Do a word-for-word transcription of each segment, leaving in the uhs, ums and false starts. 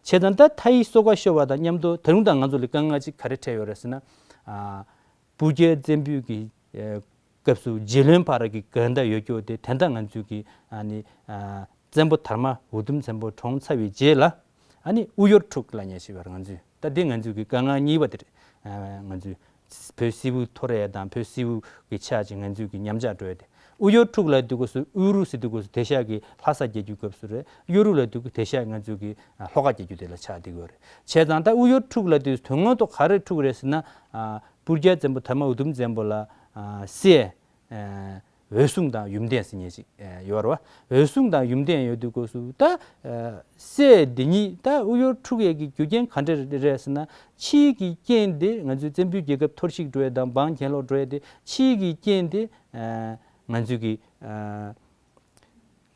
བྱས་ཙང་ད་མཐའ་ཡི་སོ་ཁ་ཤོར་བ་དང་མཉམ་དུ་ད་རུང་ད་ང་ཚོ་ལ་དཀའ་ངལ་ཅིག་ག་རེ་འཕྲད་ཡོད་རེད་ཟེར་ན། ཨ། སྤུ་རྒྱལ་བཙན་པོའི་གི་ཨ་སྐབས་སུ་རྗེ་བློན་བར་གྱི་འགལ་ཟླ་ཡོད་རྒྱུ་དེ་དེ་འདྲ་ང་ཚོས་གི་ཨ་ནི་ཨ་བཙན་པོ་དར་མ་འུ་དུམ་བཙན་པོ་གྲོངས་ཚར་བའི་རྗེས་ལ་ཨ་ནི་དབུ་གཡོར་འཁྲུགས་ལབ་མཁན་ཞིག་ཡོད་རེད། ང་ཚོས་ད་དེ་ང་ཚོས་གི་དཀའ་ངལ་གཉིས་པ་དེ་རེད། ཨ་ང་ཚོས་བོད་སིལ་བུ་འཐོར་ཡས་དང་བོད་སིལ་བུ་གི་ཆ་ཅིག་ང་ཚོས་གི་ཉམས་ཆག་འགྲོ་ཡས་དེ། དབུ་གཡོར་འཁྲུགས་ལབ་དུས་སྐབས་སུ་དབུ་རུ་ཟེར་དུས་སྐབས་སུ་དེ་ཤག་གི་ལྷ་ས་རྒྱལ་རྒྱུའི་སྐབས་སུ་རེད། གཡོ་རུ་ལབ་དུས་སྐབས་དེ་ཤག་ང་ཚོས་གི་ཨ་ལྷོ་ཁ་རྒྱལ་རྒྱུ་དེ་ལ་ཆགས་བསྡད་ཀྱི་ཡོད་རེད། བྱས་ཙང་ད་དབུ་གཡོར་འཁྲུགས་ལབ་དུས་དོན་དངོས་ཐོག་ག་རེ་འཁྲུགས་རེད་ཟེར་ན། ཨ་སྤུར་རྒྱལ་བཙན་པོ་དར་མ་འུ་དུམ་བཙན་པོ་ལ་ཨ་སྲས་ཨ་འོད་སྲུང་དང་ཡུམ་བརྟན་ཟེར་མཁན་ཅིག་ཨ་ཡོད་རེད་བ། འོད་སྲུང་དང་ཡུམ་བརྟན་ཡོད་དུས་སྐབས་སུ་ད་ཨ་སྲས་འདི་གཉིས་ད་དབུ་གཡོར་འཁྲུགས་ཡས་ཀྱི་རྒྱུ་རྐྱེན་ག་འདྲ་རེད་ཟེར་ན། ཕྱིའི་གི་རྐྱེན་དེ་ང་ཚོའི་བཙན་པོའི་རྒྱལ་ཁབ་འཐོར་ཞིག་འགྲོ་ཡས་དང་འབངས་གྱེན་ལོག་འགྲོ་ཡས་དེ། ཕྱིའི་གི་རྐྱེན་དེ་ཨ་ང་ཚོའི་གི་ཨ་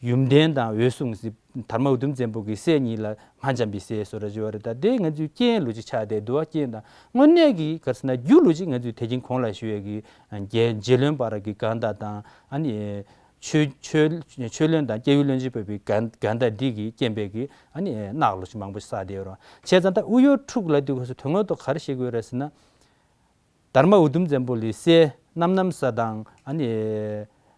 ཡུམ་བརྟན་དང་འོད་སྲུང་ཟེར་དར་མ་འུ་དུམ་བཙན་པོ་གི་སྲས་གཉིས་ལ་སྔགས་འཆང་བའི་སྲས་སོགས་ར་བྱེད་པ་རེད། ད་དེ་ང་ཚོའི་རྐྱེན་ལོ་ཅིག་ཆགས་ཏེ་འདུག་བ། རྐྱེན་དང་དངོས་གནས་ཀྱི་ག་རེ་ཟེར་ན་རྒྱུ་ལོ་ཅིག་ང་ཚོའི་དེ་རིང་གོང་ལ་ཞུ་ཡས་ཀྱི་རྒྱལ་རྗེ་བློན་བར་གྱི་འགལ་ཟླ་དང་ཨ་ནི་ཆོས་ཆོས་ཆོས་བློན་དང་སྐྱེ་བོའི་བློན་ཆེན་བོད་པའི་འགལ་འགལ་ཟླ་འདི་གི་རྐྱེན་པས་ཀྱི་ཨ་ནི་གནག་ལོ་ཅིག་མང་པོ་བསགས་ཏེ་ཡོད་རེད། བྱས་ཙང་ད་དབུ་གཡོར་འཁྲུགས་ལབ་དུས་སྐབས་སུ་དོན་དངོས་ཐོག་ག་རེ་བཤད་ཀྱི་ཡོད་རེད་ཟེར་ན། དར་མ་འུ་དུམ་བཙན་པོ་ལི་སྲས་རྣམ་རྣམ་ས་དང་ཨ་ནི་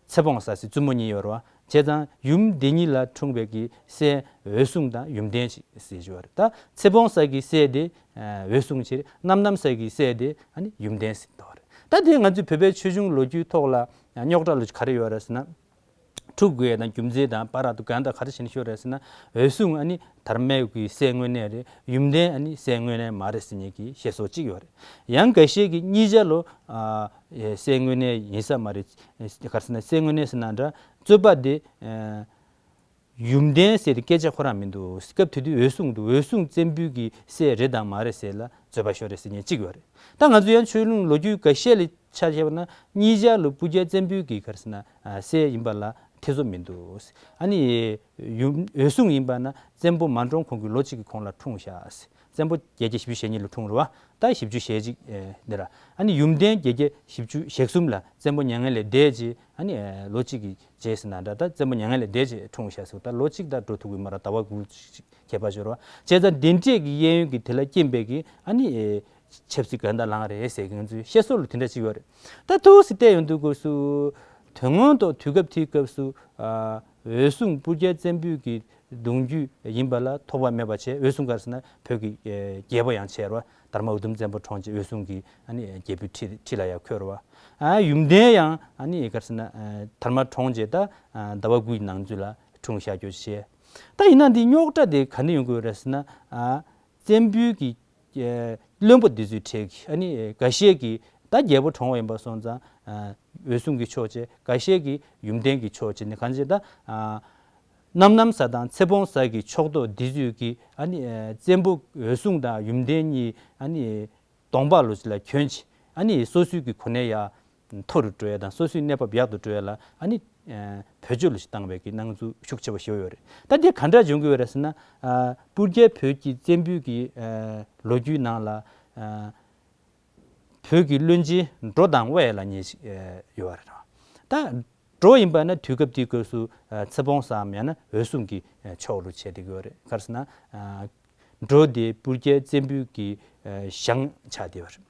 ཚེ་སྤོང་ས་ཟེར་བཙུན་མོ་གཉིས་ཡོད་རེད་བ། བྱས་ཙང་ཡུམ་དེ་གཉིས་ལ་འཁྲུངས་པའི་གི་སྲས་འོད་སྲུང་དང་ཡུམ་བརྟན་ཞིག་ཟེར་ཞུ་བ་རེད། ད་ཚེ་སྤོང་ས་གི་སྲས་དེ་འོད་སྲུང་ཕྱིར། རྣམ་རྣམ་ས་གི་སྲས་དེ་ཨ་ནི་ཡུམ་བརྟན་ཟེར་འདུག་བ་རེད། ད་དེ་ང་ཚོའི་བོད་པའི་ཆོས་འབྱུང་ལོ་རྒྱུས་ཐོག་ལ་རྙོག་དྲ་ལོ་ག་རེ་ཡོད་རེད་ཟེར་ན། འཁྲུག་དགོས་ཡ་དང་རྒྱུ་མཚན་དང་བར་དུ་གང་དང་ག་རེ་བྱས་ནས་ཤོར་རེད་ཟེར་ན། འོད་སྲུང་ཨ་ནི་དར་མའི་གི་སྲས་དངོས་གནས་རེད། ཡུམ་བརྟན་ཨ་ནི་སྲས་དངོས་གནས་མ་རེད་ཟེར་མཁན་གྱི་བཤད་སྲོལ་གཅིག་ཡོད་རེད། ཡང་འགའ་ཤས་ཀྱིས་གཉིས་ཆ་ལོ་ཨ་སྲས་དངོས་གནས་ཡིན་ས་མ་རེད། ག་རེ་ཟེར་ན་སྲས་དངོས་གནས་ཟེར་ན་འདྲ། རྩོད་པ་དེ་ཨ་ཡུམ་བརྟན་ཟེར་དེ་སྐད་ཆ་ཁོ་རང་མི་འདུག་སྐབས་དེ་དུས་འོད་སྲུང་འདུག་འོད་སྲུང་བཙན་པོའི་གི་སྲས་རེད་དང་མ་རེད་ཟེར་ལ་རྩོད་པ་ཤོར་རེད་ཟེར་མཁན་གཅིག་ཡོད་རེད། ད་ང་ཚོ་ཡང་ཆོས་ལུགས་ལོ་རྒྱུས་འགའ་ཤས་ལ་ཆ་བཞག་པ་ན་གཉིས་ཆ་ལོ་སྤུ་རྒྱལ་བཙན་པོའི་གི་ག་རེ་ཟེར་ན་ཨ་སྲས་ཡིན་པ་ལ་ཐེ་ཚོམ་མི་འདུག་ཨ་ནི་ཡུམ་འོད་སྲུང་ཡིན་པ་ན་བཙན་པོ་མ་གྲོངས་གོང་གི་ལོ་གཅིག་གི་གོང་ལ་འཁྲུངས་ཤག་བཙན་པོ་བརྒྱད་བརྒྱ་བཞི་བཅུ་ཞེ་གཉིས་ལ་འཁྲུངས་རེད་བ། ད་བཞི་བཅུ་ཞེ་གཅིག་ཨེ་འདི་ར། ཨ་ནི་ཡུམ་བརྟན་བརྒྱད་བརྒྱ་བཞི་བཅུ་ཞེ་གསུམ་ལ་བཙན་པོ་མྱ་ངན་ལས་འདས་རྗེས་ཨ་ནི་ཨེ་ལོ་གཅིག་གི་རྗེས་ཟེར་ན་འདྲ། ད་བཙན་པོ་མྱ་ངན་ལས་འདས་རྗེས་འཁྲུངས་ཤག་ཟེར། ད་ལོ་གཅིག་ད་འགྲོ་ཐུབ་ཀྱི་མ་རེད། ཟླ་བ་དགུ་ཁྱད་པར་ཤོར་བ། བྱས་ཙང་དེ་འདྲས་ཀྱི་གཡས་གཡོན་གྱི་དེ་ལ་རྐྱེན་པས་ཀྱི་ཨ་ནི་ཨེ་ཆབ་སྲིད་འགལ་ཟླ་ལངས་རེད་ཟེར་གྱི་ང་ཚོའི་བཤད་སྲོལ་ལ་དེ་འདྲ་ཅིག་ཡོད་རེད། ད་ཐུགས་སུ་བལྟས་ཡོང་དུས་སྐབས་སུ་དོན་དངོས་ཐོག་དུས་སྐབས་དེའི་སྐབས་སུ་ཨ་འོད་སྲུང་སྤུ་རྒྱལ་བཙན་པོའི་གི་གདུང་རྒྱུད་ཡིན་པ་ལ་ཐོགས་པ་མེད་པ་བྱས། འོད་སྲུང་ག་རེ་ཟེར་ན་བོད་ཀྱི་ཨེ་རྒྱལ་པོ་ཡང་བྱས་རེད་བ། དར་མ་འུ་དུམ་བཙན་པོ་གྲོངས་རྗེས་འོད་སྲུང་གི་ཨ་ནི་རྒྱལ་པོའི་ཁྲི་ཁྲི་ལ་ཡང་འཁོད་རེད་བ། ཨ་ཡུམ་བརྟན་ཡང་ཨ་ནི་ག་རེ་ཟེར་ན་ཨ་དར་མ་གྲོངས་རྗེས་ད་ཨ་ཟླ་བ་དགུའི་ནང་ཚུད་ལ་འཁྲུངས་བཞག་རྒྱུ་བྱས། ད་ཡིན་ན་འདི་རྙོག་དྲ་དེ་ག་ནས་ཡོང་གི་ཡོད་རེད་ཟེར་ན། ཨ་བཙན་པོའི་གི་ཨ་བློན་པོ་འདི་ཚོའི་གྲས་ཀྱི་ཨ་ནི་འགའ་ཤས་ཀྱིས་ད་རྒྱལ་པོ་གྲོངས་པ་ཡིན་པ་སོང་ཙང་ཨ་འོད་སྲུང་གི་ཕྱོགས་བྱས། འགའ་ཤས་ཀྱིས་ཡུམ་བརྟན་གྱི་ཕྱོགས་བྱས་ནས་གང་བྱས་ད་ཨ་རྣམ་རྣམ་ས་དང་ཚེ་སྤོང་ས་གི་ཕྱོགས་གཏོགས་འདི་ཚོས་ཀྱིས་ཨ་ནི་ཨ་བཙན་པོ་འོད་སྲུང་དང་ཡུམ་བརྟན་གཉིས་ཨ་ནི་གདོང་པ་ལོ་ཅིག་ལ་གྱོན་བྱས། ཨ་ནི་སོ་སོའི་གི་གོ་གནས་ཡར་མཐོ་རུ་འགྲོ་ཡ་དང་སོ་སོའི་གནས་བབ་ཡག་ཏུ་འགྲོ་ཡ་ལ་ཨ་ནི་ཨ་བེད་སྤྱོད་ལོ་ཅིག་བཏང་བའི་གི་སྣང་ཚུལ་ཤུགས་ཆེ་བ་ཞིག་ཡོད་རེད། ད་འདི་ག་འདྲ་བྱུང་གི་ཡོད་རེད་ཟེར་ན། ཨ་སྤུར་རྒྱལ་བོད་ཀྱི་བཙན་པོའི་གི་ཨ་ལོ་རྒྱུས་ནང་ལ་ཨ་བོད་ཀྱི་བློན་ཆེན་འབྲོ་དང་དབའ་ལབ་མཁན་ཞིག་ཨ་ཡོད་རེད། ད་འབྲོ་ཡིན་པ་ན་དུས་སྐབས་དེའི་སྐབས་སུ་ཨ་ཚེ་སྤོང་སའམ་ཡང་ན་འོད་སྲུང་གི་ཨ་ཕྱོགས་ལ་བྱས་བསྡད་ཀྱི་ཡོད་རེད། ག་རེ་ཟེར་ན་ཨ་འབྲོ་དེ་སྤུར་རྒྱལ་བཙན་པོའི་གི་ཨ་ཞང་ཆགས་བསྡད་ཡོད་རེད།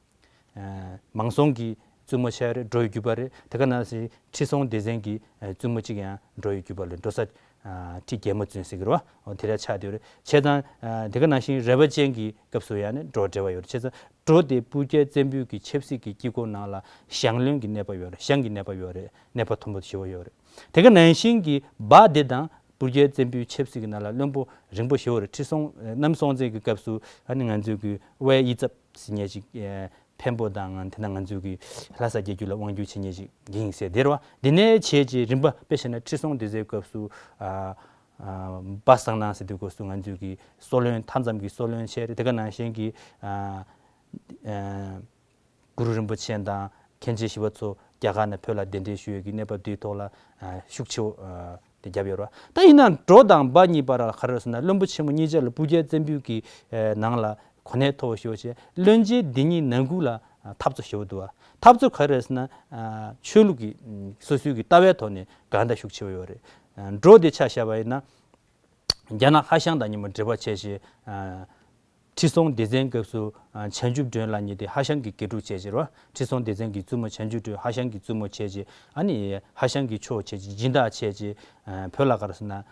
ཨ་མང་སྲོང་གི་བཙུན་མོ་ཆགས་རེད། འབྲོ་ཡི་རྒྱུད་པ་རེད། དེ་ག་ནང་བཞིན་ཁྲི་སྲོང་ལྡེ་བཙན་གྱི་ཨ་བཙུན་མོ་གཅིག་ཡང་འབྲོ་ཡི་རྒྱུད་པ་ལ་འབྲོ་ས་ཨ་ཁྲི་རྒྱལ་མོ་བཙུན་ཟེར་གྱི་རེད་བ། འོ་དེ་འདྲ་ཆགས་བསྡད་ཡོད་རེད། བྱས་ཙང་ཨ་དེ་ག་ནང་བཞིན་རལ་པ་ཅན་གྱི་སྐབས་སུ་ཡང་ནི་འབྲོ་འབྲེལ་བ་ཡོད་རེད། བྱས་ཙང་འབྲོ་དེ་སྤུར་རྒྱལ་བཙན་པོའི་གི་ཆབ་སྲིད་ཀྱི་དཀྱིལ་འཁོར་ནང་ལ་ཞང་བློན་གྱི་གནས་བབ་ཡོད་རེད། ཞང་གི་གནས་བབ་ཡོད་རེད། གནས་བབ་མཐོན་པོ་ཞེ་པོ་ཡོད་རེད། དེ་ག་ནང་བཞིན་གྱི་སྦ་དེ་དང་སྤུར་རྒྱལ་བཙན་པོའི་ཆབ་སྲིད་ཀྱི་ནང་ལ་བློན་པོ་རིང་པོ་ཞེ་པོ་རེད། ཁྲི་སྲོང་ཨ་གནམ་སྲོང་བཙན་གྱི་སྐབས་སུ་ཨ་ནི་ང་ཚོའི་གི་དབའི་གཡུལ་ཚབ་ཟེར་མཁན་ཅིག་ཨ་འཕན་པོ་དང་དེ་ན་ང་ཚོའི་གི་ལྷ་ས་རྒྱལ་རྒྱུད་ལ་དབང་སྒྱུར་བྱེད་མཁན་ཅིག་ཡིན་ཟེར་དེ་རེད་བ། དེ་ནས་བྱས་རྗེས་རིམ་པ་དཔེ་བྱས་ན་ཁྲི་སྲོང་ལྡེ་བཙན་སྐབས་སུ་ཨ་ཨ་སྦ་གསང་སྣང་ཟེར་དུས་སྐབས་སུ་ང་ཚོའི་གི་སྲོལ་བློན་མཐའ་མཚམས་ཀྱི་སྲོལ་བློན་བྱས་རེད། དེ་ག་ནང་བཞིན་གྱི་ཨ་ཨ་གུ་རུ་རིན་པོ་ཆེ་དང་མཁན་ཆེན་ཞི་བ་འཚོ་རྒྱ་གར་ནས་བོད་ལ་གདན་འདྲེན་ཞུ་ཡས་ཀྱི་གནས་བབ་དེའི་ཐོག་ལ་ཨ་ཤུགས་ཆེ་བོ་ཨ་དེ་བརྒྱབ་ཡོད་རེད་བ། ད་ཡིན་ན་འབྲོ་དང་སྦ་གཉིས་བར་ལ་ག་རེ་ཟེར་ན་བློན་པོ་ཆེན་མོ་གཉིས་ཆ་ལ་སྤུ་རྒྱལ་བཙན་པོའི་གི་ཨ་ནང་ལ་གོ་གནས་མཐོ་བོ་ཞེ་པོ་བྱས། བློན་ཆེན་འདི་གཉིས་ནང་ཁུལ་ལ་ཨ་འཐབ་རྩོད་ཞེ་པོ་འདུག་བ། འཐབ་རྩོད་ག་རེ་ཟེར་ན་ཨ་ཆོས་ལུགས་ཀྱི་ཨ་སོ་སོའི་གི་ལྟ་བའི་ཐོག་ནས་འགལ་ཟླ་ཤུགས་ཆེ་བོ་ཡོད་རེད། ཨ་འབྲོ་དེ་ཆ་བཞག་པ་ཡིན་ན། རྒྱ་ནག་ཧྭ་ཤང་དང་མཉམ་པོ་འབྲེལ་བ་བྱས་བྱས། ཁྲི་སྲོང་ལྡེ་བཙན་སྐབས་སུ་བྱང་ཆུབ་སྒྲོན་ལགས་གཉིས་དེ་ཧྭ་ཤང་གི་དགེ་ཕྲུག་བྱས་བྱས་རོ། ཁྲི་སྲོང་ལྡེ་བཙན་གྱི་བཙུན་མོ་བྱང་ཆུབ་སྒྲོན་ཧྭ་ཤང་གི་བཙུན་མོ་བྱས་བྱས། ཨ་ནི་ཧྭ་ཤང་གི་ཕྱོགས་བྱས་བྱས་སྦྱིན་བདག་བྱས་བྱས། བོད་ལ་ག་རེ་ཟེར་ན།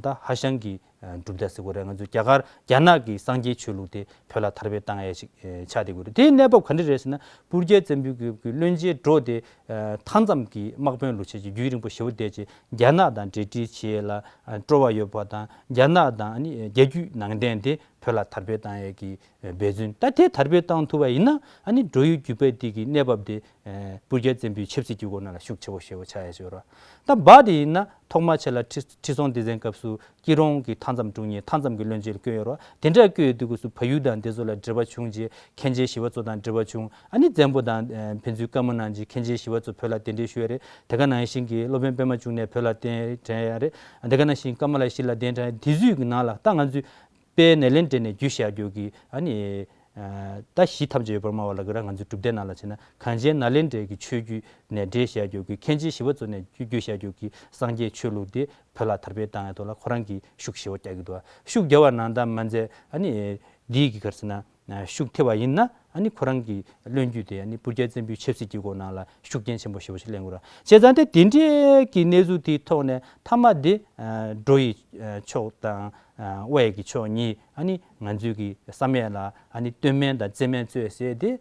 ད་ཧྭ་ཤང་གི་གྲུབ་མཐའ་ཟེར་དགོས་རེད། ང་ཚོ་རྒྱ་གར་རྒྱ་ནག་གི་སངས་རྒྱས་ཆོས་ལུགས་དེ་བོད་ལ་དར་སྤེལ་བཏང་ཡས་ཅིག་ཆགས་བསྡད་དགོས་རེད། དེའི་གནས་བབ་ག་འདྲ་རེད་ཟེར་ན། སྤུར་རྒྱལ་བཙན་པོའི་གི་བློན་ཆེན་འབྲོ་དེ་མཐའ་མཚམས་ཀྱི་དམག་དཔོན་ལོ་བྱས་ཀྱི་རྒྱུན་རིང་པོ་ཞེ་པོ་བསྡད་ཀྱི་རྒྱ་ནག་དང་འབྲེལ་འདྲིས་བྱེད་ལ་སྤྲོ་བ་ཡོད་པ་དང་། རྒྱ་ནག་དང་ཨ་ནི་རྒྱལ་རྒྱུད་ནང་བསྟན་དེ་བོད་ལ་དར་སྤེལ་བཏང་ཡས་ཀྱི་འབད་བརྩོན། ད་དེ་དར་སྤེལ་བཏང་ཐུབ་པ་ཡིན་ན། ཨ་ནི་འབྲོ་ཡུལ་རྒྱུད་པ་དེ་གི་གནས་བབ་དེ་སྤུར་རྒྱལ་བཙན་པོའི་ཆབ་སྲིད་དཀྱིལ་འཁོར་ནང་ལ་ཤུགས་ཆེ་བོ་ཞེ་པོ་ཆགས་ཡས་ཅིག་ཡོད་རེད། ད་བར་དེ་ཡིན་ན་ཐོག་མ་ཆེ་ལ་ཁྲི་ཁྲི་སྲོང་ལྡེ་བཙན་སྐབས་སུ་སྐྱིད་རོང་གི་མཐའ་མཚམས་དྲུང་ཉེ་མཐའ་མཚམས་ཀྱི་བློན་ཆེན་ལ་བསྐོས་ཡོད་རེད། དེ་འདྲ་བསྐོས་ཡོད་དུས་སྐབས་སུ་བལ་ཡུལ་དང་དེ་ཚོ་ལ་འབྲེལ་བ་བྱུང་རྗེས་མཁན་ཆེན་ཞི་བ་འཚོ་དང་འབྲེལ་བ་བྱུང་། ཨ་ནི་བཙན་པོ་དང་ཕན་ཚུན་བཀའ་མོལ་གནང་རྗེས་མཁན་ཆེན་ཞི་བ་འཚོ་བོད་ལ་གདན་འདྲེན་ཞུས་ཡོད་རེད། དེ་ག་ནང་བཞིན་གྱི་སློབ་དཔོན་པད་མ་འབྱུང་གནས་བོད་ལ་གདན་འདྲེན་ཡོད་རེད། དེ་ག་ནང་བཞིན་ཀ་མ་ལ་ཤཱི་ལ་གདན་འདྲེན། དེ་དུས་ཀྱི་ནང་ལ་ད་ང་ཚོས་དཔལ་ནཱ་ལེནྡྲ་ནས་བརྒྱུད་བཞག་རྒྱུ་གི་ཨ་ནི། ད་གཞི་ཐམས་ཅད་ཡོད་པར་སྨྲ་བ་ལ་གི་ར། ང་ཚོའི་གྲུབ་སྡེ་ནང་ལ་བྱས་ན་གངས་ཅན་ནཱ་ལེནྡྲའི་གི་ཆོས་བརྒྱུད་ནས་འདྲེན་བཞག་རྒྱུ་གི་མཁན་ཆེན་ཞི་བ་འཚོ་ནས་བརྒྱུད་བཞག་རྒྱུ་གི་སངས་རྒྱས་ཆོས་ལུགས་དེ་བོད་ལ་དར་སྤེལ་བཏང་ཡས་ཐོག་ལ་ཁོ་རང་གིས་ཤུགས་ཞེ་པོ་རྒྱག་གི་འདུག་ཤུགས་རྒྱག་པ་ནང་ལྟར་མ་ཚད། ཨ་ནི་འདིའི་གི་ག་རེ་ཟེར་ན། ཤུགས་ཐེབས་པ་ཡིན་ན། ཨ་ནི་ཁོ་རང་གི་བློན་རྒྱུད་དེ་ཨ་ནི་སྤུར་རྒྱལ་བཙན་པོའི་ཆབ་སྲིད་དཀྱིལ་འཁོར་ནང་ལ་ཤུགས་རྐྱེན་ཆེན་པོ་ཞེ་པོ་ཞིག་ལེན་དགོས་ར། བྱས་ཙང་དེ་དེ་འདྲའི་གི་གནས་ཚུལ་དེའི་ཐོག་ནས་མཐའ་མ་དེ་འབྲོ་ཡི་ཕྱོགས་དང་དབའས་ཀྱི་ཕྱོགས་གཉིས། ཨ་ནི་ང་ཚོའི་གི་བསམ་ཡས་ལ་ཨ་ནི་སྟོད་སྨད་དང་བཙན་སྨད་གཙོས་ཟེར་ཏེ།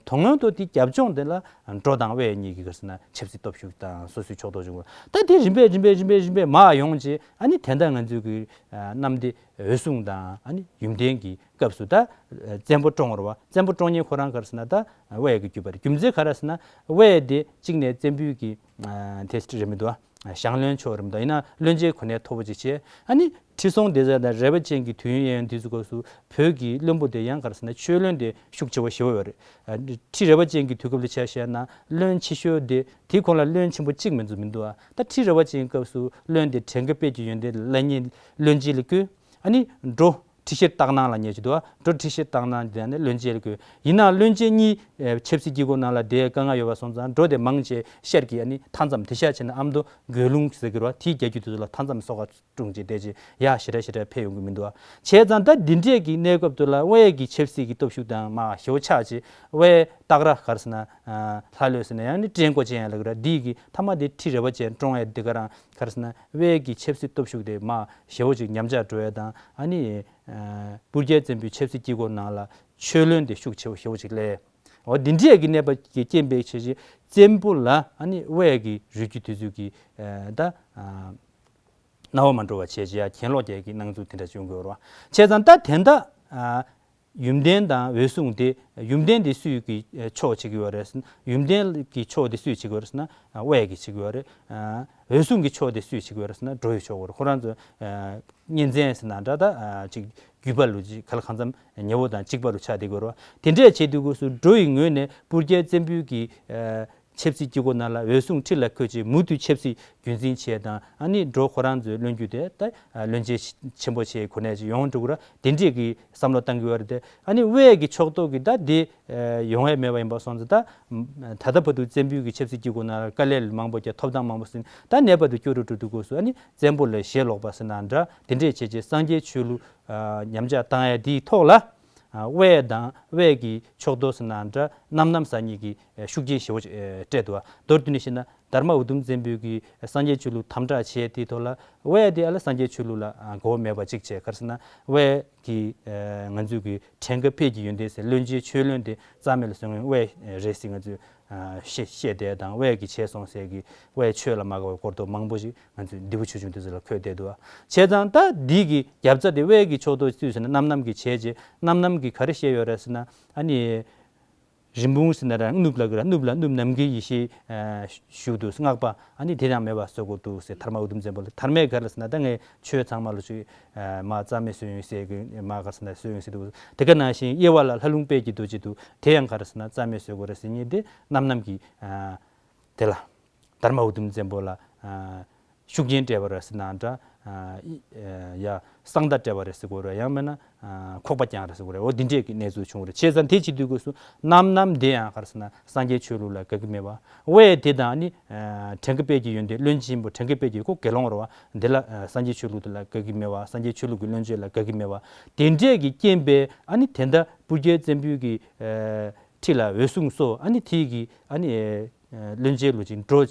དོན་དངོས་ཐོག་དེ་རྒྱབ་ལྗོངས་དེ་ལ་འབྲོ་དང་དབའས་གཉིས་ཀྱི་ག་རེ་ཟེར་ན་ཆབ་སྲིད་སྟོབས་ཤུགས་དང་སོ་སོའི་ཕྱོགས་གཏོགས་བྱུང་བ། ད་དེ་རིམ་པས་རིམ་པས་རིམ་པས་རིམ་པས་མར་ཡོང་རྗེས། ཨ་ནི་དེ་འདྲ་ང་ཚོའི་གི་གནམ་བདེ་འོད་སྲུང་དང་ཨ་ནི་ཡུམ་བརྟན་གྱི་སྐབས་སུ་ད་བཙན་པོ་བཀྲོངས་པ་རེད་བ། བཙན་པོ་བཀྲོངས་མཁན་ཁོ་རང་ག་རེ་ཟེར་ན་ད་དབའས་ཀྱི་རྒྱུད་པ་རེད། རྒྱུ་མཚན་ག་རེ་ཟེར་ན་དབའས་དེ་གཅིག་ནས་བཙན་པོའི་གི་དེ་རེད་མི་འདུག་བ། ཞང་བློན་ཕྱོགས་རེད་མི་འདུག་ཡིན་ན་བློན་ཆེན་གོ་གནས་མཐོ་པོ་ཅིག་བྱས། ཨ་ནི་ཁྲི་སྲོང་ལྡེ་བཙན་དང་རས་པ་ཅན་གྱི་དུས་ཡུན་ཡན་དུས་སུ་སྐབས་སུ་བོད་ཀྱི་བློན་པོ་དེ་ཡང་ག་རེ་ཟེར་ན་ཆོས་བློན་དེ་ཤུགས་ཆེ་བོ་ཞེ་པོ་ཡོད་རེད། ཁྲི་རས་པ་ཅན་གྱི་དུས་སྐབས་ལ་ཆ་བཞག་ན་བློན་ཆེ་ཤོས་དེ་དེའི་གོང་ལ་བློན་ཆེན་པོ་གཅིག་མིན་འདུག་མི་འདུག་ཨ། ད་ཁྲི་རས་པ་ཅན་སྐབས་སུ་བློན་དེ་བྲན་ཀ་དཔལ་གྱི་ཡོན་ཏན་ལ་ཉེ་བློན་ཆེན་ལ་བསྐོས། ཨ་ནི་འབྲོ་ཁྲི་ཤེར་སྟག་སྣང་ལ་ཉེ་ཅིག་འདུག་ཨ། འབྲོ་ཁྲི་ཤེར་སྟག་སྣང་དེ་ནི་བློན་ཆེན་ལ་བསྐོས། ཡིན་ནའང་བློན་ཆེན་གཉིས་ཆབ་སྲིད་དཀྱིལ་འཁོར་ནང་ལ་བསྡད་དཀའ་ངལ་ཡོད་པ་སོང་ཙང་འབྲོ་དེ་མང་ཆེ་ཤར་གྱི་ཨ་ནི་མཐའ་མཚམས་དེ་ཤར་བྱས་ན་ཨ་མདོ་དགོན་ལུང་ཟེར་གྱི་རེད་བ། དེའི་རྒྱལ་རྒྱུད་དེ་ཚོ་ལ་མཐའ་མཚམས་སོ་ཁ་དཀྲུགས་བྱས་བསྡད་ཅིག་ཡ་ཞེ་དྲག་ཞེ་དྲག་ཕེབས་ཡོང་གི་མི་འདུག་ཨ། བྱས་ཙང་ད་འདི་འདྲས་ཀྱི་གནས་སྐབས་དེ་ལ་དབའས་ཀྱི་ཆབ་སྲིད་ཀྱི་སྟོབས་ཤུགས་དང་མར་ཞེ་པོ་ཆག་ཅིག་དབའས་སྟག་ར་ག་རེ་ཟེར་ན། ལྷ་ལོས་ཟེར་ན་ཡང་ནི་བྲན་ཀོ་ཅན་ཡང་ལ་གི་ར། འདི་གི་མཐའ་མ་དེ་ཁྲི་རས་པ་ཅན་བཀྲོངས་ཡས་འདི་ག་རང་ག་རེ་ཟེར་ན་དབའས་ཀྱི་ཆབ་སྲིད་སྟོབས་ཤུགས་དེ་མར་ཞེ་པོ་ཅིག་ཉམས་ཆག་འགྲོ་ཡས་དང་། ཨ་ནི་སྤུར་རྒྱལ་བཙན་པོའི་ཆབ་སྲིད་དཀྱིལ་འཁོར་ནང་ལ་ཆོས་བློན་དེ་ཤུགས་ཆེ་བོ་ཞེ་པོ་ཅིག་སླེབས། འོ་འདི་འདྲས་ཀྱི་གནས་བབ་ཀྱི་རྐྱེན་པས་བྱས་བྱས་བཙན་པོ་ལ་ཨ་ནི་དབའས་ཀྱི་རུས་རྒྱུད་དེ་ཚོས་ཀྱི་ད་རྣ་བ་མ་འགྲོ་བ་བྱས་བྱས་ཡ་གྱེན་ལོག་རྒྱག་གི་སྣང་ཚུལ་དེ་འདྲ་བྱུང་དགོས་རེད་བ། བྱས་ཙང་ད་དེ་འདྲ་ཡུམ་བརྟན་དང་འོད་སྲུང་དེ། ཡུམ་བརྟན་དེ་སུས་ཀྱི་ཕྱོགས་བྱེད་ཀྱི་ཡོད་རེད་ཟེར་ན། ཡུམ་བརྟན་གྱི་ཕྱོགས་དེ་སུས་བྱེད་ཀྱི་ཡོད་རེད་ཟེར་ན་དབའས་ཀྱིས་བྱེད་ཀྱི་ཡོད་རེད། འོད་སྲུང་གི་ཕྱོགས་དེ་སུས་བྱེད་ཀྱི་ཡོད་རེད་ཟེར་ན་འབྲོ་ཡི་ཕྱོགས་ཡོད་རེད། ཁོ་རང་ཚོ་གཉེན་ཚན་ཟེར་ན་འདྲ་ད་ཅིག་རྒྱུད་པ་ལ་ཅིག་ག་ལ་གང་འཚམ་ཉེ་བོ་དང་གཅིག་པ་རུ་ཆགས་བསྡད་ཀྱི་ཡོད་རེད་བ། དེ་འདྲས་བྱེད་དུས་སྐབས་སུ་འབྲོ་ཡི་ངོས་ནས་སྤུར་རྒྱལ་བཙན་པོའི་གི་ཆབ་སྲིད་དཀྱིལ་འཁོར་ནང་ལ་འོད་སྲུང་ཁྲི་ལ་འཁོད་ཅིང་མུ་མཐུད་ཆབ་སྲིད་རྒྱུན་འཛིན་བྱས་དང་། ཨ་ནི་འབྲོ་ཁོ་རང་ཚོའི་བློན་རྒྱུད་དེ་ད་བློན་ཆེན་ཆེན་པོ་ཆེའི་གོ་གནས་ཅིག་ཡོང་འགྲོ་གི་ར། དེ་འདྲས་ཀྱི་བསམ་བློ་བཏང་གི་ཡོད་རེད་དེ། ཨ་ནི་དབའས་ཀྱི་ཕྱོགས་གཏོགས་ཀྱི་ད་དེ་ཡོང་ཡས་མེད་པ་ཡིན་པ་སོང་ཙང་། ད་ད་ལྟ་བར་དུ་བཙན་པོའི་གི་ཆབ་སྲིད་དཀྱིལ་འཁོར་ནང་ལ་དཀའ་ལས་མང་པོ་བརྒྱབ། ཐོབ་ཐང་མང་པོ་ཟིན། ད་གནས་བར་དུ་སྐྱོ་རུ་འགྲོ་དུས་སྐབས་སུ་ཨ་ནི་བཙན་པོ་ལ་ཞེ་ལོག་པ་ཟེར་ན་འདྲ། དེ་འདྲས་བྱས་རྗེས་སངས་རྒྱས་ཆོས་ལུགས་ཉམས་ཆག་བཏང་ཡས་དེའི་ཐོག་ལ། དབའས་དང་དབའས་ཀྱི་ཕྱོགས་གཏོགས་ཟེར་ན་འདྲ། རྣམ་རྣམ་ཟེར་མཁན་གྱི་ཤུགས་རྐྱེན་ཞེ་པོ་ཅིག་སྤྲད་འདུག་མདོར་བསྡུས་ནས་བཤད་ན་དྷརྨ་ཨུ་དུམ་བཙན་པོས་ཀྱི་སངས་རྒྱས་ཆོས་ལུགས་དམ་དྲག་བྱས་དེའི་ཐོག་ལ་དབའས་དེ་ཨ་ལ་སངས་རྒྱས་ཆོས་ལུགས་ལ་མགོ་བོ་མེད་པ་ཅིག་བྱས། ག་རེ་ཟེར་ན་དབའས་ཀྱི་ང་ཚོའི་གི་བྲན་ཀ་དཔལ་གྱི་ཡོན་ཏན་ཟེར་བློན་ཆེན་ཆོས་བློན་དེ་རྩ་མེད་ལ་བཟོ་མཁན་དབའས་རེད་ཟེར་ང་ཚོས་བཤད་བཤད་བསྡད་དང་། དབའས་ཀྱིས་བྱས་སོང་ཟེར་གི་དབའས་ཆོས་ལ་མ་དགའ་བའི་སྐོར་ཐོག་མང་པོ་ཞིག་ང་ཚོས་འདི་བུ་ཆོས་སྐྱོང་དེ་ཚོ་ལ་འཁོད་བསྡད་འདུག་བྱས་ཙང་ད་འདི་གི་རྒྱབ་རྩ་དེ་དབའས་ཀྱི་ཕྱོགས་གཏོགས་སུས་ཟེར་ན་རྣམ་རྣམ་གྱིས་བྱས་རྗེས་རྣམ་རྣམ་གྱིས་ག་རེ་བཤད་ཡོད་རེད་ཟེར་ན། ཨ་ནི་རིན་སྤུངས་ཟེར་ན་ར་གནུབས་ལ་གི་ར། གནུབས་ལ་གནུབས་ནམ་མཁའི་ཡེ་ཤེས་ཞུགས་འདུག་སྔགས་པ། ཨ་ནི་དེ་ཡང་མེད་པ་བཟོ་དགོས་འདུག་ཟེར་དྷརྨ་ཨུ་དུམ་བཙན་པོ་ལ། དྷརྨས་ག་རེ་ཟེར་ན་ད་ངས་ཆོས་ཚང་མ་ལ་ཅིག་མ་རྩ་མེད་བཟོས་ཡོང་ཟེར་གི་མ་ག་རེ་ཟེར་ན་བཟོས་ཡོང་ཟེར་འདུག་དེ་ག་ནང་བཞིན་དབྱེ་བ་ལ་ལྷ་ལུང་དཔལ་གྱི་རྡོ་རྗེ་འདུག་དེ་ཡང་ག་རེ་ཟེར་ན་རྩ་མེད་བཟོ་དགོས་རེད་ཟེར་མཁན་དེ་རྣམ་རྣམ་གྱིས། དེ་ལ་དྷརྨ་ཨུ་དུམ་བཙན་པོ་ལ་ཤུགས་རྐྱེན་སྤྲད་པ་རེད་ཟེར་ན་འདྲ། ཨ་ཡ་གསང་བརྡ་སྤྲད་པ་རེད་ཟེར་དགོས་རེད། ཡང་མིན་ན་ཨ་ཁོག་པ་བརྐྱངས་རེད་ཟེར་དགོས་རེད། འོ་འདི་འདྲས་ཀྱི་གནས་ཚུལ་བྱུང་རེད། བྱས་ཙང་དེ་བྱེད་དུས་སྐབས་སུ་རྣམ་རྣམ་དེ་ཡང་ག་རེ་ཟེར་ན་སངས་རྒྱས་ཆོས་ལུགས་ལ་དགའ་གི་མེད་པ། དབའས་དེ་དང་ནི་ཨ་བྲན་ཀུན་དཔལ་གྱི་ཡོན་ཏན། བློན་ཆེན་པོ་བྲན་ཀུན་དཔལ་གྱི་ཁོ་དགེ་སློང་རེད་བ། འདི་ལ་ཨ་སངས་རྒྱས་ཆོས་ལུགས་དེ་ལ་དགའ་གི་མེད་པ། སངས་རྒྱས་ཆོས་ལུགས་ཀྱི་བློན་ཆེན་ལ་དགའ་གི་མེད་པ། དེ་འདྲས་ཀྱི་རྐྱེན་པས་ཨ་ནི་དེ་འདྲ་སྤུར་རྒྱལ་བཙན་པོའི་གི་ཨ་ཁྲི་ལ་འོད་སྲུང་སོགས་ཨ་ནི་དེའི་གི་ཨ་ནི་ཨེ་བློན་ཆེན་ལུགས་ཅིག་འགྲོ་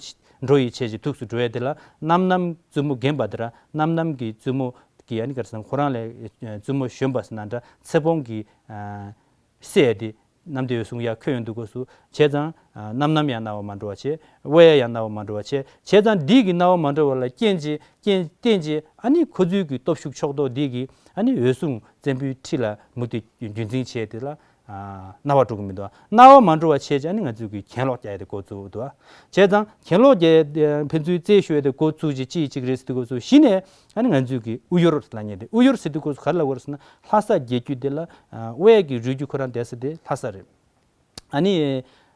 འགྲོ་ཡི་བྱས་ཅིག་ཐུགས་སུ་འགྲོ་ཡ་དེ་ལ་རྣམ་རྣམ་བཙུན་མོ་རྒན་པ་དེ་ར་རྣམ་རྣམ་གྱི་བཙུན་མོ་གི་ཨ་ནི་ག་རེ་ཟེར་ན་ཁོ་རང་ལས་ཨེ་བཙུན་མོ་གཞོན་པ་ཟེར་ན་འདྲ་ཚེ་སྤོང་གི་ཨ་སྲས་དེ་རྣམ་དཔྱོད་འོད་སྲུང་ཡར་འཁོད་ཡོང་དུས་སྐབས་སུ་བྱས་ཙང་ཨ་རྣམ་རྣམ་ཡང་རྣ་བ་མ་འགྲོ་བ་བྱས། དབའས་ཡང་རྣ་བ་མ་འགྲོ་བ་བྱས། བྱས་ཙང་འདི་གི་རྣ་བ་མ་འགྲོ་བ་ལ་རྐྱེན་བྱས་རྐྱེན་བརྟེན་བྱས་ཨ་ནི་ཁོ་ཚོའི་གི་སྟོབས་ཤུགས་ཕྱོགས་གཏོགས་འདི་གི་ཨ་ནི་འོད་སྲུང་བཙན་པོའི་ཁྲི་ལ་མུ་མཐུད་རྒྱུན་འཛིན་བྱས་དེ་ལ་ཨ་རྣ་བ་འགྲོ་གི་མི་འདུག་རྣ་བ་མ་འགྲོ་བ་བྱས་ཙང་ཨ་ནི་ང་ཚོས་གི་གྱེན་ལོག་རྒྱག་ཡ་དེ་འགོ་བཙུགས་འདུག་བྱས་ཙང་གྱེན་ལོག་རྒྱག་ཡ་དེ་ཕན་ཚུན་རྩོད་ཤོར་ཡ་དེ་འགོ་བཙུགས་བྱས་གཅིག་གཅིག་རེད་ཟེར་དུས་སྐབས་སུ་གཞི་ནས་ཨ་ནི་ང་ཚོས་གི་དབུ་གཡོར་ལབ་མཁན་དེ། དབུ་གཡོར་ཟེར་དུས་སྐབས་སུ་ག་རེ་ལབ་དགོས་རེད་ཟེར་ན་ལྷ་ས་རྒྱལ་རྒྱུད་དེ་ལ་ཨ་དབའས་ཀྱི་རུས་རྒྱུད་ཁོ་རང་བསྡད་ས་དེ་ལྷ་ས་རེད། ཨ་ནི་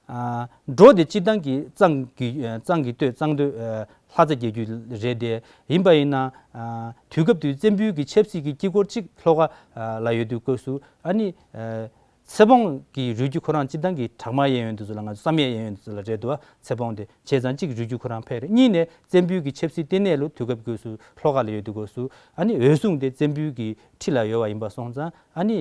ཨ་འབྲོག་དེ་སྤྱིར་བཏང་གི་གཙང་གི་ཨ་གཙང་གི་སྟོད་གཙང་སྟོད་ཨ་ལྷ་ས་རྒྱལ་རྒྱུད་རེད་དེ། ཡིན་པ་ཡིན་ན་ཨ་དུས་སྐབས་དུས་བཙན་པོའི་གི་ཆབ་སྲིད་ཀྱི་དཀྱིལ་འཁོར་གཅིག་ལྷོ་ཁ་ཨ་ལ་ཡོད་དུས་སྐབས་སུ་ཨ་ནི་ཨ་ཚེ་སྤོང་གི་རུས་རྒྱུད་ཁོ་རང་སྤྱིར་བཏང་གི་བྲག་དམར་གཡས་གཡོན་དེ་ཚོ་ལ་ང་ཚོ་བསམ་ཡས་གཡས་གཡོན་དེ་ཚོ་ལ་རེད་འདུག་ཚེ་སྤོང་དེ་བྱས་ཙང་གཅིག་རུས་རྒྱུད་ཁོ་རང་ཕེབས་རེད། གཉིས་ནས་བཙན་པོའི་གི་ཆབ་སྲིད་ལྟེ་གནས་ལོ་དུས་སྐབས་སྐབས་སུ་ལྷོ་ཁ་ལ་ཡོད་དུས་སྐབས་སུ་ཨ་ནི་འོད་སྲུང་དེ་བཙན་པོའི་གི་ཁྲི་ལ་ཡོད་པ་ཡིན་པ་སོང་ཙང་ཨ་ནི་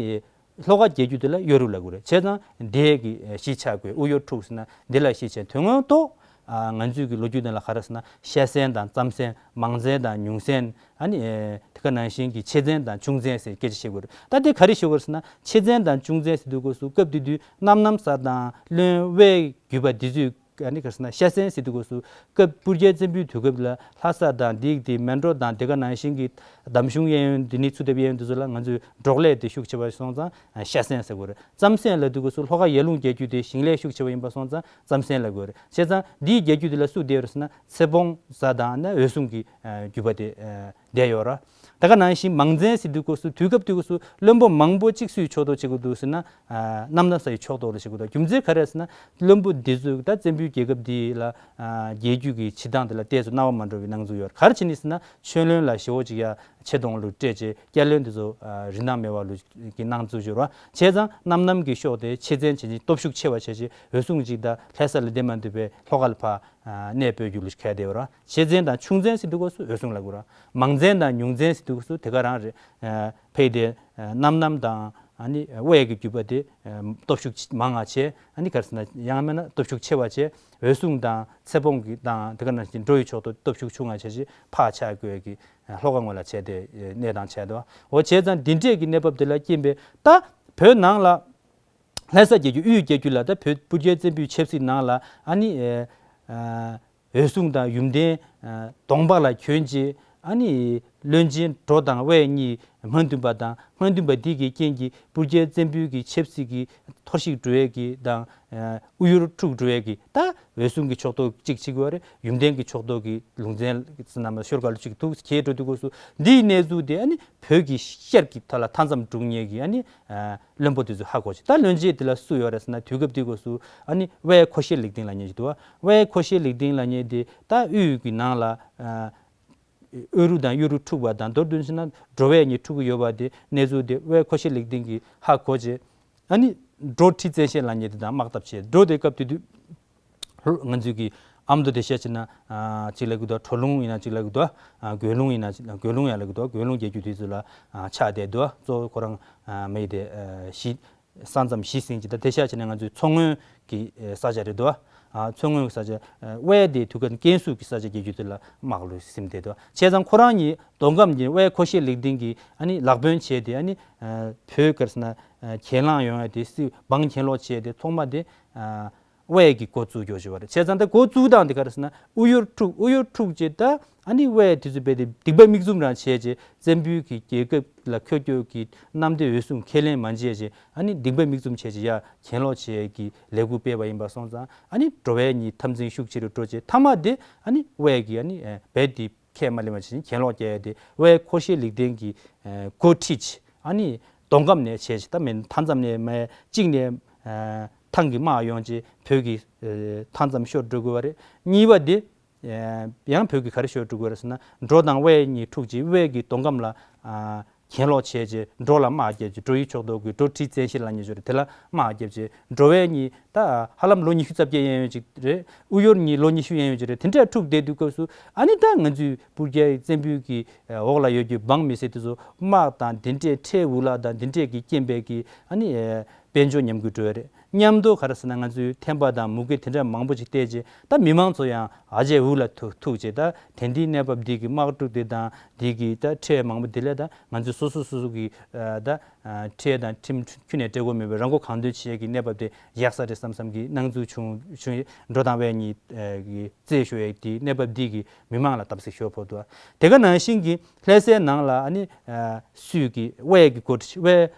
ལྷོ་ཁ་རྒྱལ་རྒྱུད་དེ་ལ་གཡོ་རུ་ལབ་དགོས་རེད། བྱས་ཙང་འདས་ཀྱི་གཞིས་ཆགས་དགོས། དབུ་གཡོར་འཁྲུགས་ཟེར་ན་འདི་ལ་གཞིས་ཆགས། དོན་དངོས་ཐོག་ང་ཚོའི་གི་ལོ་རྒྱུས་ནང་ལ་ག་རེ་ཟེར་ན་ཤ་གསེང་དང་རྩམ་གསེང་། མང་གསེང་དང་ཉུང་གསེང་། ཨ་ནི་དེ་ག་ནང་བཞིན་གྱི་ཆེ་གསེང་དང་ཆུང་གསེང་ཟེར་སྐད་ཆ་བཤད་དགོས་རེད། ད་དེ་ག་རེ་ཞུ་དགོས་རེད་ཟེར་ན་ཆེ་གསེང་དང་ཆུང་གསེང་ཟེར་དུས་སྐབས་སུ་སྐབས་དེ་དུས་རྣམ་རྣམ་ས་དང་བློན་དབའི་རྒྱུད་པ་འདི་ཚོས་ཨ་ནི་ག་རེ་ཟེར་ན་ཤ་གསེང་ཟེར་དུས་སྐབས་སུ་སྐབས་སྤུར་རྒྱལ་བཙན་པོའི་དུས་སྐབས་ལ་ལྷ་ས་དང་འདི་དེ་མལ་གྲོ་དང་དེ་ག་ནང་བཞིན་གྱི་འདམ་གཞུང་གཡས་གཡོན་འདི་ནི་ཚུ་དེབ་གཡས་གཡོན་འདི་ཚོ་ལ་ང་ཚོས་འབྲོག་ལས་དེ་ཤུགས་ཆེ་བ་སོང་ཙང་ཤ་གསེང་ཟེར་དགོས་རེད། རྩམ་གསེང་ལབ་དུས་སྐབས་སུ་ལྷོ་ཁ་ཡར་ཀླུང་རྒྱལ་རྒྱུད་དེ་ཞིང་ལས་ཤུགས་ཆེ་བ་ཡིན་པ་སོང་ཙང་རྩམ་གསེང་ལབ་དགོས་རེད། བྱས་ཙང་འདིའི་རྒྱལ་རྒྱུད་དེ་ལ་སུ་བསྡད་ཡོད་རེད་ཟེར་ན་ཚེ་སྤོང་བཟའ་དང་ནི་འོད་སྲུང་གི་རྒྱུད་པ་དེ་བསྡད་ཡོད་ར། དེ་ག་ནང་བཞིན་མང་གསེང་ཟེར་དུས་སྐབས་སུ་དུས་སྐབས་དུས་སྐབས་སུ་བློན་པོ་མང་པོ་གཅིག་སུས་ཕྱོགས་གཏོགས་བྱེད་དགོས་འདུག་ཟེར་ན་རྣམ་རྣམ་ས་ཡི་ཕྱོགས་གཏོགས་ལ་བྱེད་དགོས་འདུག་རྒྱུ་མཚན་ག་རེ་ཟེར་ན་བློན་པོ་འདི་ཚོས་ད་བཙན་པོའི་རྒྱལ་ཁབ་འདི་ལ་རྒྱལ་རྒྱུད་ཀྱི་བྱེད་སྟངས་དེ་ལ་ཏོག་ཙམ་རྣ་བ་མ་འགྲོ་བའི་སྣང་ཚུལ་ཡོད་རེད། ག་རེ་བྱས་ནས་ཟེར་ན་ཆོས་བློན་ལ་ཞེ་པོ་ཅིག་ཡ་ཆེ་མཐོང་ལུགས་སྤྲད་བྱས་བསྐྱར་བློན་དེ་ཚོ་རིན་ཐང་མེད་པ་ལུགས་ཀྱི་སྣང་ཚུལ་ཡོད་རེད། བྱས་ཙང་རྣམ་རྣམ་གྱི་ཕྱོགས་དེ་ཆེ་བཙན་བྱས་ནས་སྟོབས་ཤུགས་ཆེ་བ་བྱས་བྱས་འོད་སྲུང་གཅིག་དང་ལྷ་ས་ལ་བསྡད་མ་འདུག་པས་ལྷོ་ཁ་ལ་ཕར་གནས་སྤོས་རྒྱུ་ལུགས་ཤིག་ཁ་བསྡད་ཡོད་རེད། ཆེ་བཙན་དང་ཆུང་བཙན་ཟེར་དུས་སྐབས་སུ་འོད་སྲུང་ལབ་དགོས་རེད། མང་བཙན་དང་ཉུང་བཙན་ཟེར་དུས་སྐབས་སུ་དེ་ག་རང་རེད། ཕ་གི་དེ་རྣམ་རྣམ་དང་ཨ་ནི་དབའི་གི་རྒྱུད་པ་དེ་སྟོབས་ཤུགས་མང་ང་བྱས་ཨ་ནི་ག་རེ་ཟེར་ན་ཡང་མིན་ན་སྟོབས་ཤུགས་ཆེ་བ་བྱས་འོད་སྲུང་དང་ཚེ་སྤོང་གི་དང་དེ་ག་ནང་བཞིན་འགྲོ་ཡི་ཕྱོགས་སུ་སྟོབས་ཤུགས་ཆུང་ང་བྱས་ཅིག་ཕར་ཆགས་དགོས་ཀྱི་ལྷོ་ཁ་ངོས་ལ་བྱས་ཏེ་གནས་སྟངས་བྱས་འདུག་འོ་བྱས་ཙང་འདི་འདྲས་ཀྱི་གནས་བབ་དེ་ལ་རྐྱེན་པས་ད་བོད་ནང་ལ་ལྷ་ས་རྒྱལ་རྒྱུད་དབུས་རྒྱལ་རྒྱུད་ལ་ད་བོད་སྤུར་རྒྱལ་བཙན་པོའི་ཆབ་སྲིད་ནང་ལ་ཨ་ནི་ཨེ་ཨ་འོད་སྲུང་དང་ཡུམ་བརྟན་གདོང་འབག་ལ་གྱོན་བྱས་ཨ་ནི་བློན་ཆེན་འབྲོ་དང་དབའི་གཉིས་དམག་འདུན་པ་དང་དམག་འདུན་པ་འདི་གི་རྐྱེན་གྱིས་སྤུར་རྒྱལ་བཙན་པོའི་གི་ཆབ་སྲིད་ཀྱི་འཐོར་ཞིག་འགྲོ་ཡས་ཀྱི་དང་དབུ་གཡོར་འཁྲུག་འགྲོ་ཡས་ཀྱི་ད་འོད་སྲུང་གི་ཕྱོགས་གཏོགས་གཅིག་བྱེད་དགོས་པ་རེད། ཡུམ་བརྟན་གྱི་ཕྱོགས་གཏོགས་ཀྱི་ལུང་ཚན་ཟེར་ན་མ་ཤོར་ག་ལུ་གཅིག་འདུག་གྱེས་འགྲོ་དུས་སྐབས་སུ་འདིའི་གནས་ཚུལ་དེ་ཨ་ནི་བོད་ཀྱི་ཤར་གྱི་མཐའ་ལ་མཐའ་མཚམས་སྒྲུབ་མཁན་གྱི་ཨ་ནི་བློན་པོ་དེ་ཚོས་ཧ་གོ་བྱས། ད་བློན་ཆེན་དེ་ལ་སུ་ཡོད་རེད་ཟེར་ན་དུས་སྐབས་དེའི་སྐབས་སུ་ཨ་ནི་དབའི་ཁོ་ཤེས་ལེགས་ལྡན་ལབ་མཁན་ཞིག་འདུག་དབའི་ཁོ་ཤེས་ལེགས་ལྡན་ལབ་མཁན་དེ་ད་དབུས་ཀྱི་ནང་ལ་ཨ་དབུ་གཡོར་དང་གཡོ་རུ་འཁྲུག་པ་དང་མདོར་བསྡུས་ན་འབྲོག་པ་གཉིས་འཁྲུག་གི་ཡོད་པ་དེ་གནས་ཚུལ་དེ་དབའི་ཁོ་ཤེས་ལེགས་ལྡན་གྱིས་ཧ་གོ་བྱས་ཨ་ནི་འབྲོ་ཁྲི་བཙན་ཤེད་ལབ་མཁན་དེ་དང་དམག་འཐབ་བྱས། འབྲོ་དེ་སྐབས་དེ་དུས་ང་ཚོས་ཀྱི་ཨ་མདོ་དེ་བཤད་བྱས་ན་ཨ་གཅིག་ལབ་ཀྱི་འདུག་དྲོ་ལུང་ཡིན་ན་གཅིག་ལབ་ཀྱི་འདུག་ཨ་རྒོད་ལུང་ཡིན་ན་གཅིག་ལབ་རྒོད་ལུང་ཡང་ལབ་ཀྱི་འདུག་རྒོད་ལུང་རྒྱལ་རྒྱུད་དེ་ཚོ་ལ་ཨ་ཆགས་བསྡད་འདུག་གཙོ་བོ་ཁོ་རང་ཨ་མི་ཡི་དེ་ཨ་གཞི་ས་མཚམས་གཞི་ཟིན་གྱི་ད་དེ་བཤད་བྱས་ན་ང་ཚོའི་མཚོ་སྔོན་གྱི་ཨ་ས་ཆ་རེད་འདུག་ཨ་མཚོ་སྔོན་གྱི་ས་ཆ་ཨ་དབའས་དེ་དུས་སྐབས་ཀན་སུའུ་གི་ས་ཆ་རྒྱལ་རྒྱུད་དེ་ལ་དམག་ལུ་ཟིན་བསྡད་འདུག་བྱས་ཙང་ཁོ་རང་གཉིས་མདོ་ཁམས་ཀྱི་དབའས་ཁོ་ཤེས་ལེགས་ལྡན་གྱིས་ཨ་ནི་ལག་དཔོན་བྱས་ཏེ་ཨ་ནི་ཨ་བོད་ག་རེ་ཟེར་ན་ཨ་གྱེན་ལངས་ཡོང་ཡ་དེ་སྲིད་འབངས་གྱེན་ལོག་བྱས་ཏེ་ཚང་མ་དེ་ཨ་དབའས་ཀྱིས་འགོ་བཙུགས་རྒྱུ་བྱས་པ་རེད། བྱས་ཙང་ད་འགོ་བཙུགས་སྟངས་དེ་ག་རེ་ཟེར་ན་དབུ་གཡོར་འཁྲུག་དབུ་གཡོར་འཁྲུག་བྱས། ད་ཨ་ནི་དབའས་དེ་ཚོ་རྦད་དེ་སྡིག་པ་མིག་བཙུམ་རང་བྱས་བྱས་བཙན་པོའི་གི་རྒྱལ་ཁབ་ལ་ཁྱོད་ཁྱོད་ཀྱི་གནམ་བདེ་འོད་སྲུང་ཁས་ལེན་མ་བྱས་བྱས་ཨ་ནི་སྡིག་པ་མིག་བཙུམ་བྱས་བྱས་ཡ་གྱེན་ལོག་བྱས་ཀྱི་ལས་འགུལ་སྤེལ་བ་ཡིན་པ་སོང་ཙང་ཨ་ནི་འབྲོག་པ་གཉིས་འཐབ་འཛིང་ཤུགས་ཆེ་རུ་འགྲོ་བྱས་མཐའ་མ་དེ་ཨ་ནི་དབའས་ཀྱིས་ཨ་ནི་རྦད་དེ་ཁས་མ་ལེན་པ་བྱས་གྱེན་ལོག་རྒྱག་ཡ་དེ་དབའས་ཁོ་ཤེས་ལེགས་ལྡན་གྱིས་འགོ་ཁྲིད་བྱས། ཨ་ནི་མདོ་ཁམས་ནས་བྱས་བྱས་ད་མིན་མཐའ་མཚམས་ནས་མ་གཅིག་ནས་ཨ་ཐང་གི་དམག་ཡོང་བྱས་བོད་ཀྱི་ཨ་མཐའ་མཚམས་ཤོར་འགྲོ་དགོས་པ་རེད། གཉིས་པ་དེ་ ཡང་བོད་ཀྱི་ག་རེ་ཤོད་འགྲོ་གི་རེད་ཟེར་ན། འབྲོ་དང་དབལ་གཉིས་འཁྲུག་རྗེས་དབལ་གྱི་མདོ་ཁམས་ལ་གྱེན་ལོག་བྱས་རྗེས་འབྲོ་ལ་དམག་བརྒྱབ་རྗེས། འབྲོ་ཡི་ཕྱོགས་གཏོགས་ཀྱི་འབྲོ་ཁྲི་བཙན་ཤེད་ལབ་མཁན་ཅིག་ཡོད་རེད། དེ་ལ་དམག་བརྒྱབ་རྗེས་འབྲོ་དབལ་གཉིས་ད་ཧ་ལམ་ལོ་ཉི་ཤུ་རྩ་བརྒྱད་གཡས་གཡོན་ཅིག་རེད། དབུ་ཡོར་གཉིས་ལོ་ཉི་ཤུ་གཡས་གཡོན་ཅིག་རེད། དེ་འདྲ་འཁྲུག་བསྡད་དུས་སྐབས་སུ་ཨ་ནི་ད་ང་ཚོའི་སྤུ་རྒྱལ་བཙན་པོའི་གི་འོག་ལ་ཡོད་རྒྱུ་འབངས་མི་སེར་དེ་ཚོ་དམག་དང་དེ་འདྲས་ཁྲལ་འུ་ལག་དང་དེ་འདྲས་ཀྱི་རྐྱེན་པས་ཀྱི་ཨ་ནི་དཔལ་འབྱོར་ཉམས་རྒུད་འགྲོ་ཡ་རེད། མཉམ་དུ་ག་རེ་ཟེར་ན། ང་ཚོའི་ཐན་པ་དང་མུ་གེ་དེ་འདྲ་མང་པོ་ཅིག་བལྟས་རྗེས་ད་མི་མང་ཚོ་ཡང་ཨ་ཅེ་འུ་ལ་ཐུག་ཐུག་རྗེས་ད་དེ་འདིའི་གནས་བབ་འདི་གི་དམག་འཁྲུག་དེ་དང་འདི་གི་ད་ཁྲལ་མང་པོ་དེ་ལས་ད་ང་ཚོས་སོ་སོ་སོ་སོ་གི་ད་ཁྲལ་དང་ཁྲིམས་ཁྱོན་ནས་སྤྲད་དགོས་མེད་པའི་རང་མགོ་གང་ཐོན་བྱེད་ཀྱི་གནས་བབ་དེ་ཡག་ས་རེད་བསམ་བསམ་གྱི་སྣང་ཚུལ་བྱུང་བྱུང་ཡོད། འབྲོ་དང་དབལ་གཉིས་ཀྱི་རྩོད་ཤོར་ཡས་དེའི་གནས་བབ་འདི་གི་མི་མང་ལ་བརྡབ་གསིག་ཤོར་ཕོག་འདུག་དེ་ག་ནང་བཞིན་གྱི་ལྷ་སའི་ནང་ལ་ཨ་ནི་སུས་ཀྱི་དབལ་གྱི་འགོ་ཁྲིད། དབལ་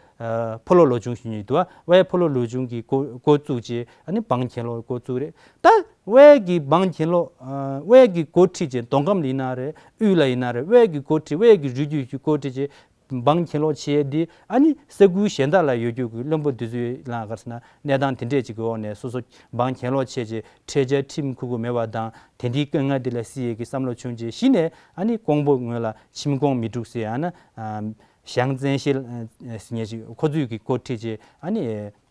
ཕོ་ལོ་ལོ་ཆུང་ཞུ་ཉིད་འདུག་དབལ་ཕོ་ལོ་ལོ་ཆུང་གི་འགོ་འགོ་བཙུགས་རྗེས་ཨ་ནི་འབངས་གྱེན་ལོག་འགོ་བཙུགས་རེད། ད་དབལ་གྱི་འབངས་གྱེན་ལོག་དབལ་གྱི་འགོ་ཁྲིད་རྗེས་མདོ་ཁམས་ལ་ཡིན་ན་རེད། དབུས་ལ་ཡིན་ན་རེད། དབལ་གྱི་འགོ་ཁྲིད། དབལ་གྱི་རུས་རྒྱུད་ཀྱི་འགོ་ཁྲིད་རྗེས་འབངས་གྱེན་ལོག་བྱས་འདི་ཨ་ནི་ས་ཁུལ་གཞན་དག་ལ་ཡོད་རྒྱུ་གི་བློན་པོ་འདི་ཚོའི་ལ་ག་རེ་ཟེར་ན་གནས་སྟངས་དེ་འདྲས་ཅིག་གི་འོག་ནས་སོ་སོ་འབངས་གྱེན་ལོག་བྱས་རྗེས་ཁྲལ་འཇལ་ཁྲིམས་འཁུར་དགོས་མེད་པ་དང་། དེ་འདིའི་དཀའ་ངལ་འདི་ལ་སེལ་ཡས་ཀྱི་བསམ་བློ་བྱུང་རྗེས་གཞི་ནས་ཨ་ནི་ཀོང་པོ་ངོས་ལ་ཁྱིམ་ཀོང་མི་འཁྲུག་ཟེར་ཡང་ན་ཞང་བཙན་ཤེད་ཟེར་མཁན་ཅིག་ཁོ་ཚོས་ཀྱི་འགོ་ཁྲིད་རྗེས་ཨ་ནི་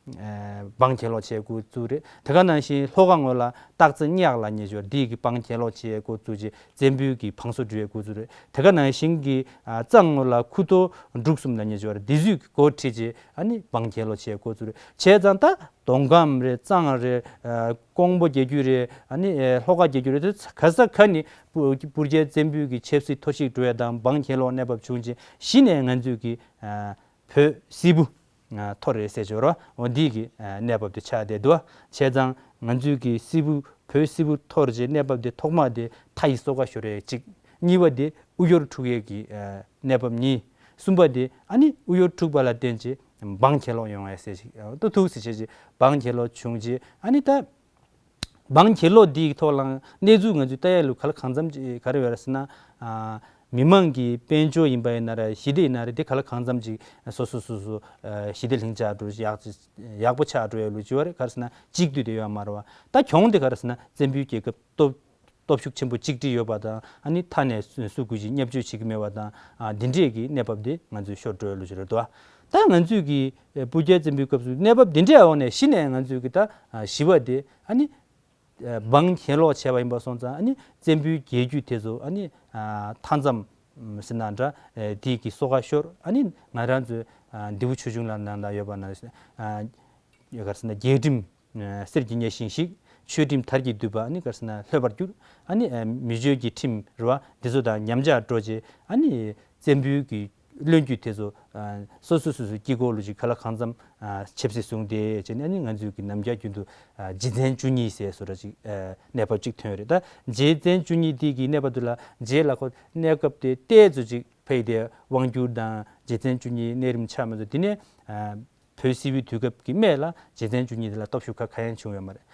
འབངས་གྱེན་ལོག་བྱས་འགོ་བཙུགས་རེད། དེ་ག་ནང་བཞིན་ལྷོ་ཁ་ངོས་ལ་སྟག་རྩེ་གཉགས་ལབ་མཁན་ཅིག་ཡོད་རེད། འདི་གི་འབངས་གྱེན་ལོག་བྱས་འགོ་བཙུགས་རྗེས་བཙན་པོའི་གི་བང་སོ་འབྲུ་ཡས་འགོ་བཙུགས་རེད། དེ་ག་ནང་བཞིན་གྱི་གཙང་ངོས་ལ་ཁུ་ཐོ་འབྲུག་གསུམ་ལབ་མཁན་ཅིག་ཡོད་རེད། འདི་ཚོས་ཀྱི་འགོ་ཁྲིད་རྗེས་ཨ་ནི་འབངས་གྱེན་ལོག་བྱས་འགོ་བཙུགས་རེད། བྱས་ཙང་ད་མདོ་ཁམས་རེད། གཙང་རེད། ཀོང་པོ་རྒྱལ་རྒྱུད་རེད། ཨ་ནི་ལྷོ་ཁ་རྒྱལ་རྒྱུད་རེད། དེ་ག་ས་ག་ནས་སྤུ་སྤུ་རྒྱལ་བཙན་པོའི་གི་ཆབ་སྲིད་མཐོ་བཤིག་འགྲོ་ཡ་དང་འབངས་གྱེན་ལོག་གནས་བབ་བྱུང་རྗེས་གཞི་ནས་ང་ཚོས་གི་བོད་སིལ་བུ་འཐོར་རེད་ཟེར་ཆོག་རོ། འོ་འདི་གི་གནས་བབ་དེ་ཆགས་བསྡད་འདུག་བྱས་ཙང་ང་ཚོས་གི་སིལ་བུ་བོད་སིལ་བུ་འཐོར་རྗེས་གནས་བབ་དེ་ཐོག་མ་དེ་མཐའ་ཡི་སོ་ཁ་ཤོར་ཡས་གཅིག་གཉིས་པ་དེ་དབུ་ཡོར་འཁྲུག་ཡས་ཀྱི་གནས་བབ་གཉིས། གསུམ་པ་དེ་ཨ་ནི་དབུ་ཡོར་འཁྲུག་པ་ལ་བརྟེན་བྱས་འབངས་གྱེན་ལོག་ཡོང་ཡས་ཟེར་ཞིག་ཏུ་ཐུག་ཟེར་བྱས་བྱས་འབངས་གྱེན་ལོག་བྱུང་རྗེས་ཨ་ནི་ད། འབངས་གྱེན་ལོག་འདིའི་ཐོག་ལ་གནས་ཚུལ་ང་ཚོས་ལྟ་ཡ་ལུགས་ག་ལ་གང་འཚམ་ཅིག་ག་རེ་ཡོད་རེད་ཟེར་ན། ཨ། མི་མང་གི་དཔལ་འབྱོར་ཡིན་པ་ཡིན་ན་རེད། ཞི་བདེ་ཡིན་ན་རེད། དེ་ག་ལ་གང་འཚམ་ཅིག་སོ་སོ་སོ་སོ་ཨ། ཞི་བདེ་ལྷིང་འཇགས་འགྲོ་ཡག་ཅིག་ཡག་པོ་ཆགས་འགྲོ་ཡ་ལུགས་ཅིག་ཡོད་རེད། ག་རེ་ཟེར་ན་གཅིག་སྡུད་དེ་ཡོད་མ་རེད་བ། ད་གྱོང་དེ་ག་རེ་ཟེར་ན་བཙན་པོའི་རྒྱལ་ཁབ་སྟོབས་སྟོབས་ཤུགས་ཆེན་པོ་གཅིག་སྒྲིལ་ཡོད་པ་དང་། ཨ་ནི་མཐའ་ནས་སུ་སུ་གུས་ཅིག་བརྙས་བཅོས་བྱེད་ཀྱི་མེད་པ་དང་། ཨ། འདི་འདྲས་ཀྱི་གནས་བབ་དེ་ང་ཚོས་ཤོར་འགྲོ་ཡ་ལུགས་ཅིག་རེད་དོ། ད་ང་ཚོས་ཀྱི་སྤུ་རྒྱལ་བཙན་པོའི་སྐབས་སུ་གནས་བབ་འདི་འདྲའི་འོག་ནས་གཞི་ནས་ང་ཚོས་ཀྱི་ད་ཞི་བ་དེ་ཨ་ནི་འབངས་གྱེན་ལོག་བྱས་པ་ཡིན་པ་སོང་ཙང་། ཨ་ནི་བཙན་པོའི་རྒྱལ་རྒྱུད་དེ་ཚོ་ཨ་ནི་མཐའ་མཚམས་ཟེར་ན་འདྲ་དེ་གི་སོ་ཁ་ཤོར། ཨ་ནི་ང་རང་ཚོའི་ལྡེའུ་ཆོས་འབྱུང་ལ་ནང་ལ་ཡོད་པ་ན་ག་རེ་ཟེར་ན་རྒྱལ་ཁྲིམས་གསེར་གྱི་གཉའ་ཤིང་ཞིག་ཆོས་ཁྲིམས་དར་གྱིས་བསྡུས་པ་ཨ་ནི་ག་རེ་ཟེར་ན་ལྷོད་པར་གྱུར། ཨ་ནི་མི་ཆོས་ཀྱི་ཁྲིམས་རེད་བ། འདི་ཚོ་དང་ཉམས་ཆག་འགྲོ་རྗེས་ཨ་ནི་བཙན་པོའི་གི་བློན་རྒྱུད་དེ་ཚོ་སོ་སོ་སོ་སོའི་དཀྱིལ་འཁོར་ལུགས་ཅིག་ག་ལ་གང་འཚམ་ཆབ་སྲིད་བཟུང་སྟེ་བྱས་ནས། ཨ་ནི་ང་ཚོའི་གི་ནམ་རྒྱུན་རྒྱུན་དུ་རྗེ་བཙན་བཅུ་གཉིས་ཟེར་བཟོ་འདྲ་ཅིག་གནས་བབ་ཅིག་ཐོན་ཡོད་རེད། ད་རྗེ་བཙན་བཅུ་གཉིས་དེ་གི་གནས་བབ་དེ་ལ་རྗེ་ལ་ཁོ་གནས་སྐབས་དེ་ཏོག་ཙམ་ཅིག་ཕ་གི་དེ་དབང་སྒྱུར་དང་རྗེ་བཙན་བཅུ་གཉིས་གནས་རིམ་ཆགས་མ་ཚོ། དེ་ནས་བོད་སིལ་བུའི་དུས་སྐབས་ཀྱི་སྨད་ལ་རྗེ་བཙན་བཅུ་གཉིས་དེ་ལ་སྟོབས་ཤུགས་ཁ་ཁ་ཡང་བྱུང་ཡོད་མ་རེད།